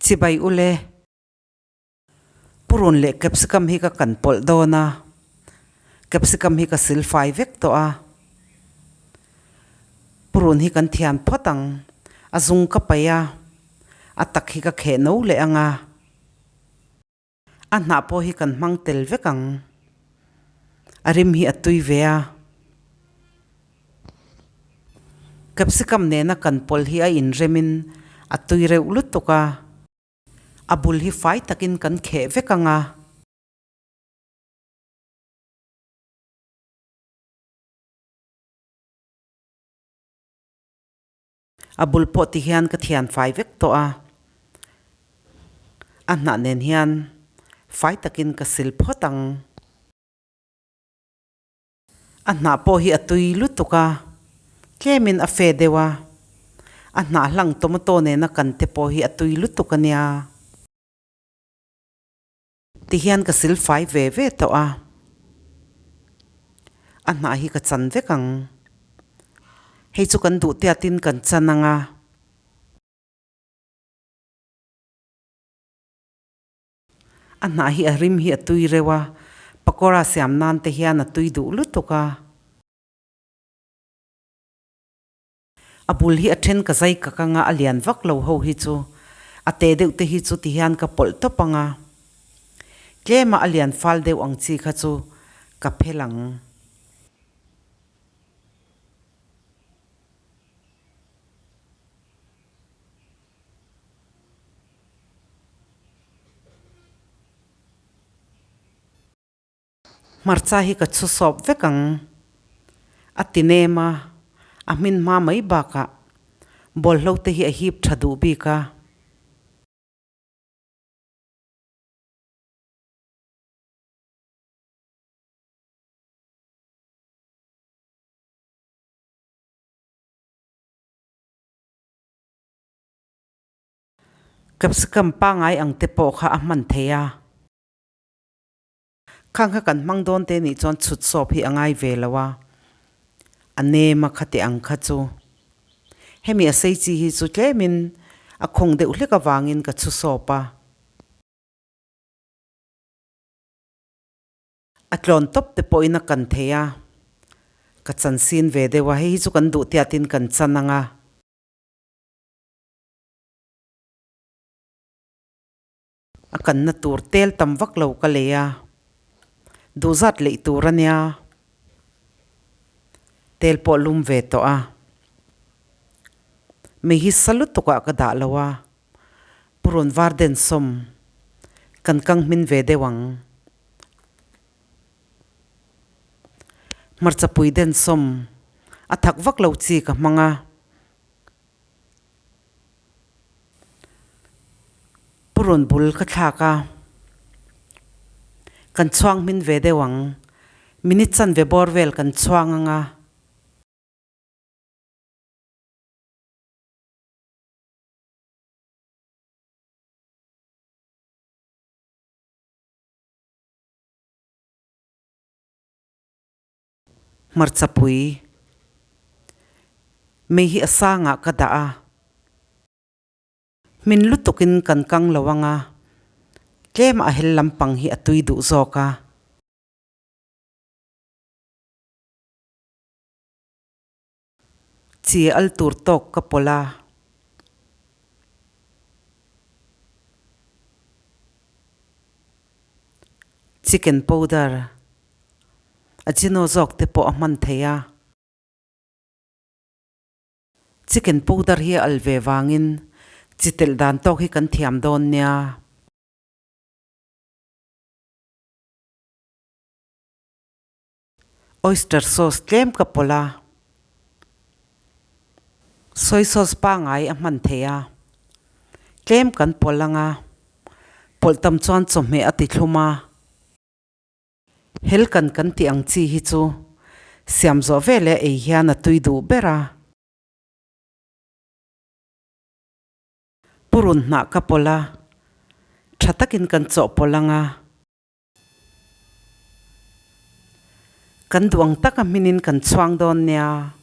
Chibai ule. Purun leh capsicum hi ka kan pawlh dawn a, capsicum hi ka sil fai vek tawh a. Purun hi kan thian phawt ang, a zung ka paih a, a tak hi ka kheh no leh ang a. A hnah pawh hi kan hmang tel vek ang. A rim hi a tui ve a. Capsicum nena kan pawlh hi a inremin a tui reuh lutuk a. A bul hi fai takin kan kheh vek ang a. A bul pawh ti hian ka thian fai vek tawh a, a hnah nen hian fai takin ka sil phawt ang. A hnah pawh hi a tui lutuk a, tlemin a fe deuh a, a hnah hlang tomato nena kan te pawh hi a tui lutuk a nia. Ti hian ka sil fai ve ve tawh a, a hnah hi ka chan vek ang. Hei chu kan duh tiatin kan chan ang a. A hnah hi a rim hi a tui reuh a, pakora siam nan te hian a tui duh lutuk a. A bul hi a then ka zai kak anga a lian vak lo ho hi chu a te deuh te hi chu ti hian ka pawlh tawp anga tlema a lian fal deuh ang chi kha chu ka phel ang. Hmarcha hi ka chhu sawp vek ang, a ti nem a, a hmin hma mai bakah bawlhlo te hi a hip tha duh bik a. Capsicum pangai ang te pawh kha a hman thei a. Khang kha kan hmang dawn te nih chuan chhut sawp hi a ngai ve lo a, a nem a khati ang kha chu. Hemi a sei chi hi chu tlemin a khawng deuh hlek avangin ka chhu sawp a. A tlawn tawp te pawhin a kan thei a, ka chan sin ve deuh a, hei hi chu kan duh tiatin kan chan ang a. A kanna tur tel tam vak lo ka lei a, duhzat leih tur a nia, tel pawh lum ve tawh a, mei hi sa lutuk ah ka dah lo a, purun var den sawm kan kang hmin ve deuh ang. Hmarcha pui den sawm a thak vak lo chi ka hmang a. Purun bul ka thlak a, kan chhuang hmin ve deuh ang. Minute chanve bawr vel kan chhuang ang a. Hmarcha pui mei hi a sangah ka dah a, hmin lutukin kan kang lo ang a, tlem a hel lampang hi a tui duh zawk a. Chi al tur tawk ka pawlh a. Chicken powder a chino zawk te pawh a hman thei a. Chicken powder hi a al ve vangin chi telh dan tawk hi kan thiam dawn nia. Oyster sauce tlem ka pawlh a, soy sauce pangngai a hman thei a, tlem kan pawlh ang a, pawlh tam chuan chawhmeh a ti thlum a. Hel kan kan tih ang chi hi chu siam zawh veleh ei hian a tui duh ber a. Purun hnah ka pawlh a, tha takin kan chawhpawlh ang a. Kan duh ang taka hminin kan chhuang dawn nia.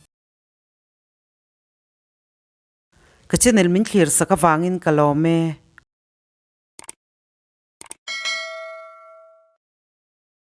Ka channel min thlir sak avangin ka lawm e.